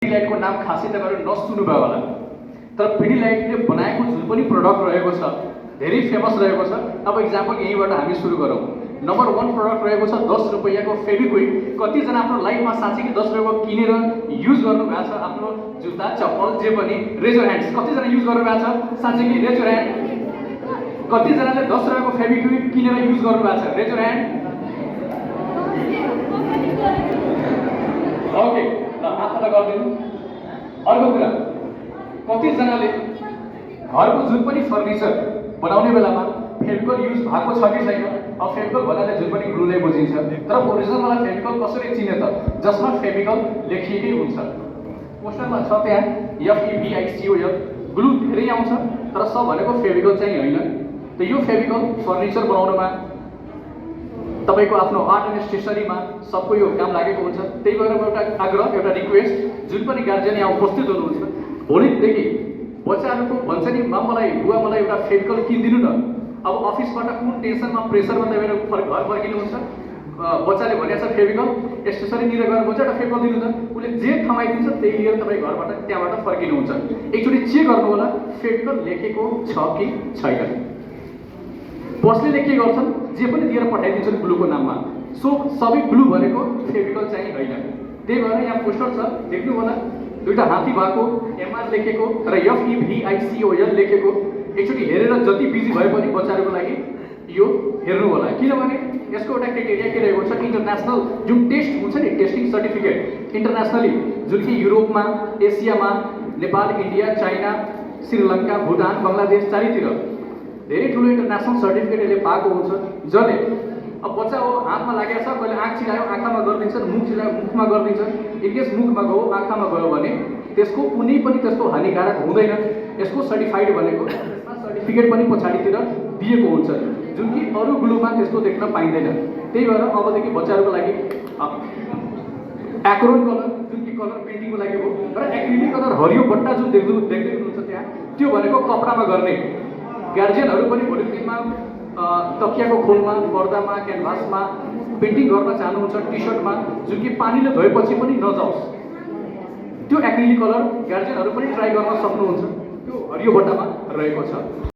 पिडिलाइटको नाम खासै तपाईँहरू नसुन्नुभयो होला, तर पिडिलाइटले बनाएको जुन पनि प्रडक्ट रहेको छ धेरै फेमस रहेको छ। अब इक्जाम्पल यहीँबाट हामी सुरु गरौँ। नम्बर 1 प्रडक्ट रहेको छ 10 रुपैयाँको फेभिक्विक। कतिजना आफ्नो लाइफमा साँच्चै 10 रुपैयाँको किनेर युज गर्नुभएको छ? आफ्नो जुत्ता चप्पल जे पनि रेज योर ह्यान्ड्स। कतिजना युज गर्नुभएको छ साँच्चै? Raise your hand. कतिजनाले 10 रुपैयाँको फेभिक्विक किनेर युज गर्नुभएको छ? Raise your hand. ओके, ल हातमा गरिदिनु। अर्को कुरा, कतिजनाले घरको जुन पनि फर्निचर बनाउने बेलामा फेभिकल युज भएको छ कि छैन? अब फेभिकल भन्नाले जुन पनि ग्लुलाई बुझिन्छ, तर ओरिजिनलमा फेभिकल कसरी चिने त? जसमा फेभिकल लेखिएकै हुन्छ। पोस्टरमा छ त्यहाँ FEVICOL। ग्लु धेरै आउँछ, तर सब भनेको फेभिकल चाहिँ होइन। त यो फेभिकल फर्निचर बनाउनमा, तपाईको आफ्नो आर्ट एन्ड स्टेसनरीमा सबको यो काम लागेको हुन्छ। त्यही भएर एउटा आग्रह, एउटा रिक्वेस्ट, जुन पनि गार्जियन यहाँ उपस्थित हुनुहुन्छ, भोलिदेखि बच्चाहरूको भन्छ नि, मलाई बुवा मलाई एउटा फेभिकल किनिदिनु न। अब अफिसबाट कुन टेन्सनमा प्रेसरमा तपाईँहरू घर फर्किनुहुन्छ, बच्चाले भनेको छ फेभिकल, स्टेसनरीतिर गएर बच्चा एउटा फेभिकल दिनु त, उसले जे थमाइदिन्छ त्यही लिएर तपाईँ घरबाट त्यहाँबाट फर्किनुहुन्छ। एकचोटि चेक गर्नु होला फेभिकल लेखेको छ कि छैन। बसले के गर्छन्, जे पनि दिएर पठाइदिन्छन् ग्लुको नाममा। सो सबै ग्लु भनेको फेभिकल चाहिँ होइन। त्यही भएर यहाँ पोस्टर छ, देख्नु होला, दुईटा हात्ती भएको, MR लेखेको र FEVICOL लेखेको। एकचोटि हेरेर जति बिजी भए पनि बच्चाहरूको लागि यो हेर्नु होला, किनभने यसको एउटा क्राइटेरिया के रहेको छ, इन्टरनेसनल जुन टेस्ट हुन्छ नि, टेस्टिङ सर्टिफिकेट इन्टरनेसनली, जुन कि युरोपमा, एसियामा, नेपाल, इन्डिया, चाइना, श्रीलङ्का, भुटान, बङ्गलादेश चारैतिर धेरै ठुलो इन्टरनेसनल सर्टिफिकेट यसले पाएको हुन्छ। जसले अब बच्चा हो हातमा लागेको छ, कहिले आँख चिलायो आँखामा गरिदिन्छन्, मुख चिलायो मुखमा गरिदिन्छन्। इनकेस मुखमा गयो आँखामा गयो भने त्यसको कुनै पनि त्यस्तो हानिकारक हुँदैन। यसको सर्टिफाइड भनेको सर्टिफिकेट पनि पछाडितिर दिएको हुन्छ, जुन कि अरू ग्लुमा त्यस्तो देख्न पाइँदैन। त्यही भएर अबदेखि बच्चाहरूको लागि एक्रोन कलर, जुन कि कलर पेन्टिङको लागि हो, र एक्रिलिक कलर हरियो बट्टा जुन देख्दै हुनुहुन्छ त्यहाँ, त्यो भनेको कपडामा गर्ने। गार्जियनहरू पनि भोलिको दिनमा तकियाको खोलमा, पर्दामा, क्यानभासमा पेन्टिङ गर्न चाहनुहुन्छ, टी सर्टमा, जुन कि पानीले धोएपछि पनि नजाओस्, त्यो एक्रिलिक कलर गार्जियनहरू पनि ट्राई गर्न सक्नुहुन्छ। त्यो हरियो बट्टामा रहेको छ।